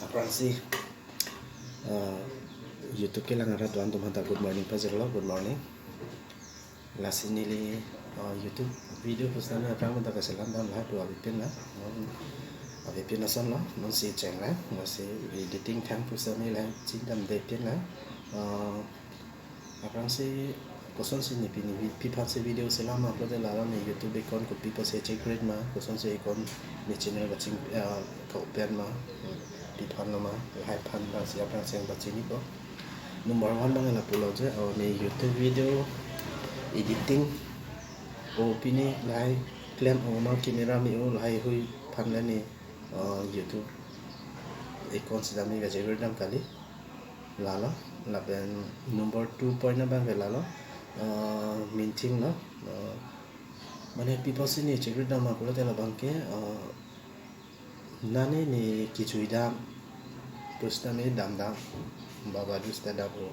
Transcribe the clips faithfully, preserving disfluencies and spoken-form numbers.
Aphrangsi, uh, YouTube kelang arat do-an atum aphanta good morning pajirlo, good morning. Lasi neli, uh, YouTube video pusitame aphrang aphanta kaselam dam lahai pu avepin la. Non avepin asonlo, non si chenglang, lasi editing thang pusitame lahai chingdam depin la. Uh, Aphrangsi kosonsi ne pini vi-, pi aphansi video selam ma pulote lalo ne YouTube account kopi apotsi che-create ma, kosonsi account ne channel kaching, ah, ka-open ma, pi aphan lo ma, lahai aphan abangsi aphrangsi nangpachinipo. Number one abang lapulo je, oh, ne YouTube video editing, oh, pini lahai klem, oh, ma camera me-o lahai hui aphan le ne, oh, YouTube account sitame kache-create dam kali. Lalo, lapen number two point abang ke lalo, eh, minting lo, eh, mane pi apotsi ne che-create dam ma pulote labang ke, eh, nane ne kechui dam, pusitame dam dam, baba du sita dam-o,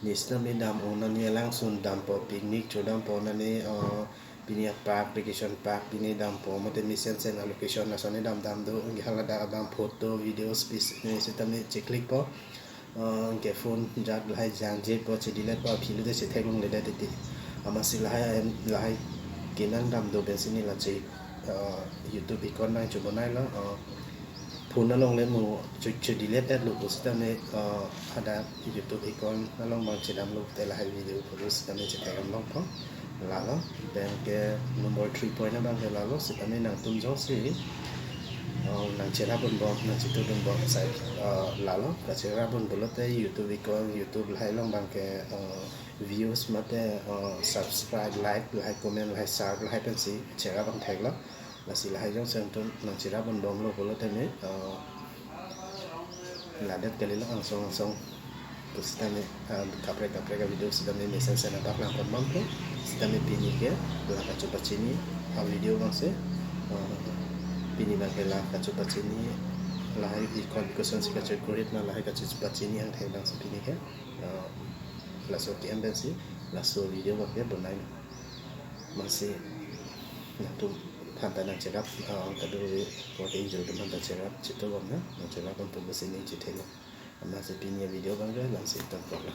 ne sitame dam-o, nane alangsun dampo, picnic chodampo, nane, eh, pini a-park, vacation park pini dampo, mate mesen sen a-location lason ne dam dam do, anke haladak abang photo, videos, pis, eh, sitame che-click po. Ah, anke phone jat lahai jangjepo, che-delete po, aphi lote chetheklongledet titi. Amatsi lahai, lahai kenang dam do pensi ne la che, ah, YouTube account abang chobonai lo, ah, phone along le mo che, che-delete lo pusitame, ah, hadak YouTube account along abang chedamlo te lahai video photo sitame chetheklong longpo. Lalo, pen ke number three point abang ke lalo, sitame nangtum jongsi, ah, nangcherap unbom, nangchitudunbom asai, ah, lalo, kacherap un pulote YouTube account, YouTube lahai along abang ke, ah, views mate, ah, subscribe, like, lahai comment, lahai share, lahai pensi cherap abang theklo. Lasi lahai jongsi nangtum nangcherap unbomlo pulote ne, ah, ladet kalilo angsong angsong. To sitame, ah, kaprek kaprek a-video sitame mesen sen abak nangpon bom ke. Sitame pini ke la kachepachini a-video abangsi, ah, pini abang ke la kachepachini lahai account kosonsi kache-create ma lahai kachepachini angthek abangsi pini ke, ah, laso ke-en pensi laso video abang ke bonai. Amatsi nangtum aphanta nangcherap, ah, kadokave korte ingjir atum aphanta cherap chitobom nang, nangcherap un pu pusi ne chethelo. Amatsi pini a-video abang ke la-ansi tangkok lo.